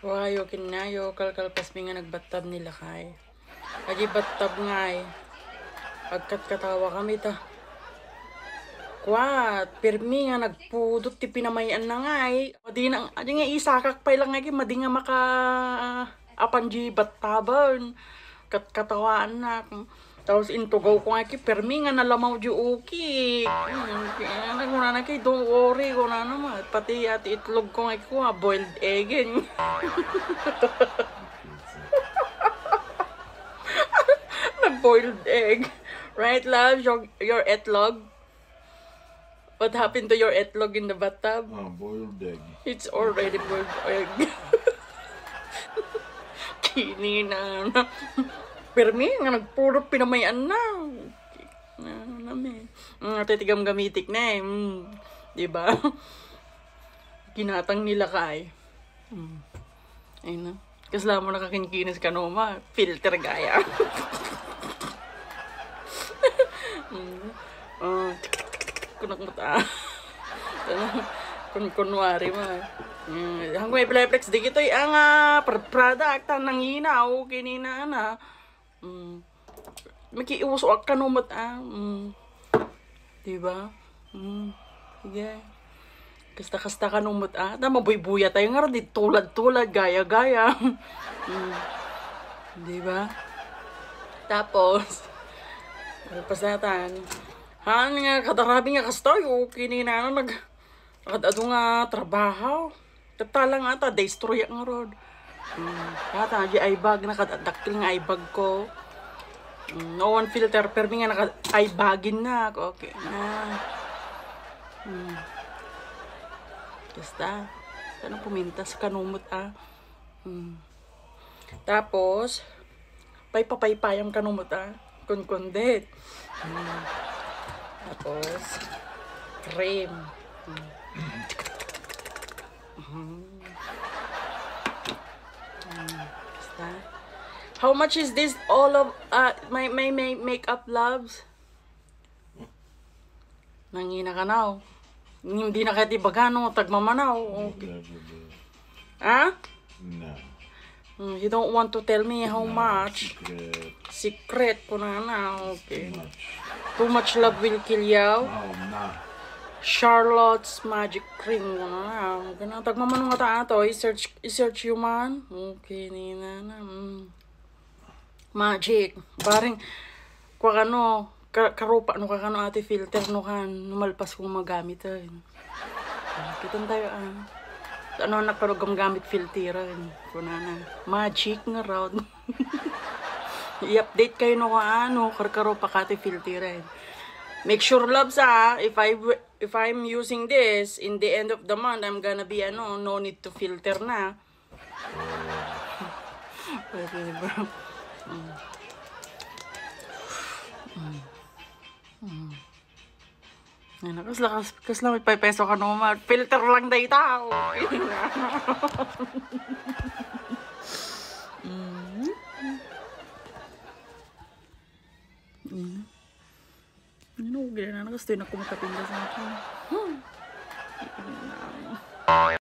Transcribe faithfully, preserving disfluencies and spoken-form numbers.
Wayo, kinnayo, kalkalpasmi nga nagbattab ni lakay. Adi battab ngay. Agkatkatawa kami ta. Kuat, pirmi nga nagpudot ti pinamay-anna ngay. Adi na, adi nga isakak pay lang ngay, madi nga maka, apan di battaben. Kat-, katawaannak. Tapos intugaw ko nga ki, pirmi nga nalamaw di uki. Hmm, kaya na, kunana ki, "Don't worry," kunana ma. Pati ati itlog ko nga ki, ah, boiled egg. Na boiled egg. Right, love? Your, your itlog? What happened to your itlog in the bathtub? Ah, boiled egg. It's already boiled egg. Kinina na. Pirmi nga nagpudot pinamay-anna. Na, nami. Mm, ate, ti gamgamitik na eh. Mm. Di ba? Ginatang ni lakay. Mm. Ayun na. Kasla mo nakakinkinis ka, no, ma? Filter gaya. Mm. Oh, kunak mo ta. Ano? Kun kunwari, ma. Mm. Hanggang may flex, di kito'y ang, ah, pr-, product, ang nangina, okay, ni na, ana. Mm. Makiiwasak kano met, ah. Mm. Di ba? Mm. Sige. Kasta-kasta kano met, ah. Ta mabuybuya tayo nga, di tulad-tulad, gaya-gaya. Mm. Di ba? Tapos, ano pa sa tan? Han nga, kadarabi nga kastoy, okay ni na, nag-, Kad adu nga trabaho. Tattala nga ta, destroy nga rod. Hmm. Kata, di ay bag na, kad dakkel nga ay bag ko. Hmm, no one filter, permi nga naka ay bagin na. Okay na. Hmm. Basta, ano pumintas, kanumot, ah. Hmm. Tapos, paypapaypayam kano met, ah. Kunkundit. Mm. Tapos, cream. Mm. Mm. Mm. Basta. How much is this? All of, uh, my, my, my makeup, loves? Nangina ka na, oh. Hindi na kaya ti bagano, tagmamanaw. Okay. Ha? No. Hmm, you don't want to tell me how much? Secret. Secret ko na na. Okay. Too much. Too much love will kill you. No, na. Charlotte's Magic Cream ko na na. Okay na. Tagmamano nga ta ato. I-search, i-search you man. Okay, ni na na. Mm. Magic. Bareng, kwa kano, ka-, karupa no ka kano ati filter no kan, no malpas kong magamit, eh. Ah, kitan tayo, ah. Ano, nagparugamgamit filter, eh. Kunana. Magic nga round. I-update kayo no kan, ano, karkarupa ka ati filter, eh. Make sure, loves, ah, if I w-, if I'm using this, in the end of the month, I'm gonna be, ano, no need to filter na. Pwede, bro. Mm. Mm. Mm. Ano, kasla, kas-, kasla may peso ka naman. Filter lang day tao. Mm. Mm. Ano, gila na, gusto na kumakapinda sa akin.